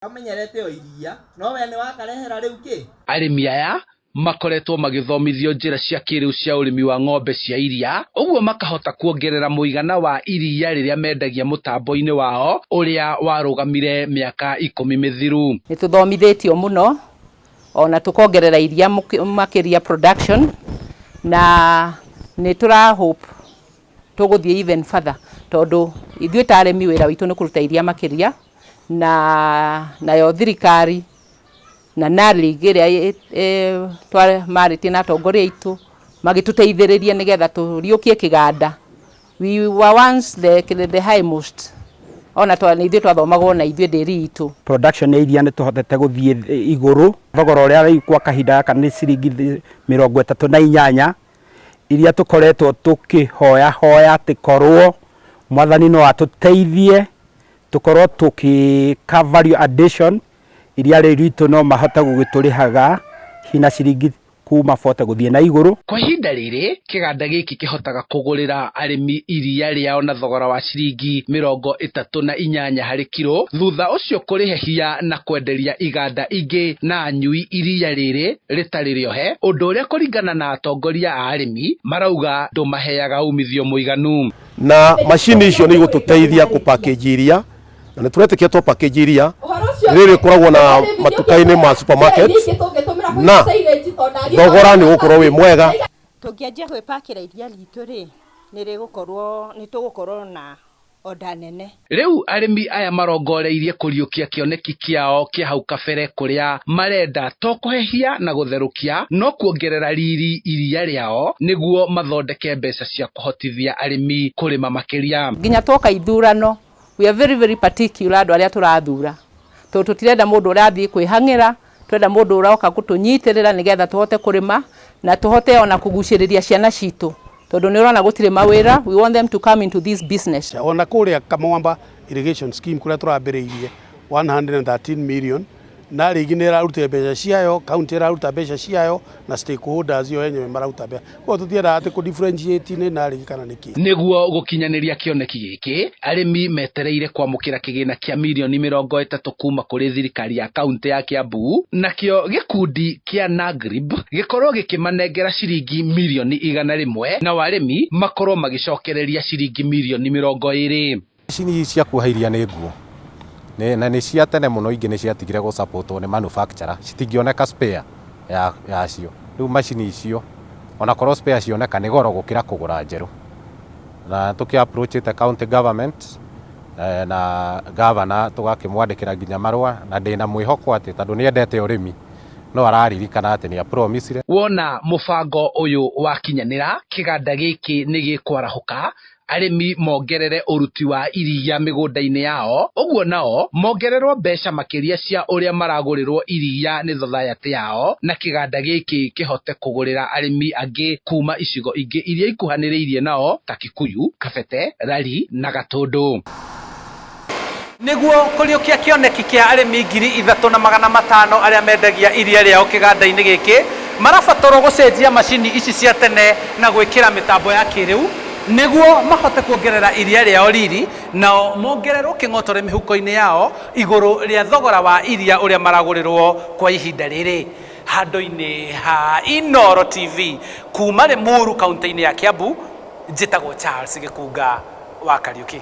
Kamenyerete o iria, no we nĩwakarehera rĩu kĩ? Arĩmi aya makoretwo magĩthomithio njĩra cia kĩrĩu cia ũrĩmi wa ng'ombe cia iria, ũguo makahota kuongerera mũigana wa iria rĩrĩa mendagia mũtambo-inĩ wao ũrĩa warũgamire mĩaka 10 mĩthiru. Nĩ tũthomithĩtio mũno ona tũkongerera iria makĩria production, na nĩ tũra hope tũgũthiĩ even further, tondũ ithuĩ ta arĩmi wĩra witũ nĩ kũruta iria makĩria, na nayo thirikari na NARLIG ĩrĩa marĩtie na atongoria aitũ magĩtũteithĩrĩria nĩgetha tũriũkie kĩganda. We were once the highmost, ona nĩ ithuĩ twathomagwo na ithuĩ ndĩri itũ. Production ya iria nĩ tũhotete gũthiĩ igũrũ. Thogora ũrĩa rĩu kwa kahinda gaka nĩ ciringi 38, iria tũkoretwo tũkĩhoya hoya atĩ korwo mwathani no atũteithie tũkorwo tũkĩka value addition, iria rĩu ritũ no mahote gũgĩtũrĩhaga hina ciringi kuma 40 gũthiĩ na igũrũ. Kwa ihinda rĩrĩ kĩganda gĩkĩ kĩhotaga kũgũrĩra arĩmi iria rĩao na thogora wa ciringi 38 harĩ kiro, thutha ũcio kũrĩhehia na kwenderia iganda ingĩ na anyui iria rĩrĩ rĩtarĩ rĩohe, ũndũ ũrĩa kũringana na atongoria a arĩmi marauga ndũmaheaga umithio mũiganu. Na macini icio nĩ igũtũteithia kũ package iria, na nĩ tũretĩkia twa package iria rĩrĩ rĩkoragwo na matuka-inĩ ma supermarket, na thogora nĩ ũgũkorwo wĩ mwega. Tũngĩanjia gwĩpakĩra iria ritũ rĩ, nĩ rĩgũkorwo nĩ tũgũkorwo na oda nene. Rĩu arĩmi aya marongoreirie kũriũkia kĩoneki kĩao kĩa hau kabere, kũrĩa marenda to kũhehia na gũtherũkia no kuongerera riri iria rĩao nĩguo mathondeke mbeca cia kũhotithia arĩmi kũrĩma makĩria. Nginya twoka ithurano, we are very very particular andũ arĩa tũrathura, tondũ tũtirenda mũndũ ũrathiĩ kwĩhang'ĩra, twenda mũndũ ũroka gũtũnyitĩrĩra nĩgetha tũhote kũrĩma na tũhote ona kũgucĩrĩria ciana citũ, tondũ nĩ ũrona gũtirĩ mawĩra. We want them to come into this business. Ona kũrĩa Kamwamba irrigation scheme kũrĩa tũrambĩrĩirie 113 million, na rĩngĩ nĩ ĩrarutire mbeca ciayo, county ĩraruta mbeca ciayo, na stakeholders yo enyewe mararuta mbeca. Koguo tũtiendaga atĩ kũ differentiate nĩ na rĩngĩ kana nĩ kĩ. Nĩguo gũkinyanĩria kĩoneki gĩkĩ, arĩmi metereire kwamũkĩra kĩgĩna kĩa mirioni 30 kuma kũrĩ thirikari ya kaunti ya Kiambu, nakĩo gĩkundi kĩa NAGRIB gĩkorwo gĩkĩmanengera ciringi mirioni 100, nao arĩmi makorwo magĩcokereria ciringi mirioni 20. Macini cia kuoha iria nĩ nguo na nĩ cia tene mũno, ingĩ nĩ ciatigire gũsupportwo nĩ manufacturer, citingĩoneka spare yacio. Rĩu macini icio onakorwo spare cioneka nĩ goro gũkĩra kũgũra njerũ, na tũkĩ approachĩte county government na governor, tũgakĩmwandĩkĩra nginya marũa, na ndĩna mwĩhoko atĩ tondũ nĩ endete ũrĩmi no araririkana atĩ nĩ apromisire. Wona mũbango ũyũ wakinyanĩra, kĩganda gĩkĩ nĩ gĩkwarahũka, arĩmi mongerere ũruti wa iria mĩgũnda-inĩ yao, ũguo nao mongererwo mbeca makĩria cia ũrĩa maragũrĩrwo iria nĩ thothaitĩ yao, na kĩganda gĩkĩ kĩhote kũgũrĩra arĩmi angĩ kuma icigo ingĩ iria ikuhanĩrĩirie nao ta Kikuyu, Kabete, Rari na Gatũndũ. Nĩguo kũriũkia kĩoneki kĩa arĩmi 3500 arĩa mendagia iria rĩao kĩganda-inĩ gĩkĩ, marabatarwo gũcenjia macini ici cia tene na gwĩkĩra mĩtambo ya kĩrĩu nĩguo mahote kuongerera iria rĩao riri, nao mongererwo kĩng'otore mĩhuko-inĩ yao igũrũ rĩa thogora wa iria ũrĩa maragũrĩrwo kwa ihinda rĩrĩ. Handũ-inĩ ha Inooro TV kuma Limuru kaunti-inĩ ya Kiambu, njĩtagwo Charles Gĩkunga wa Kariuki.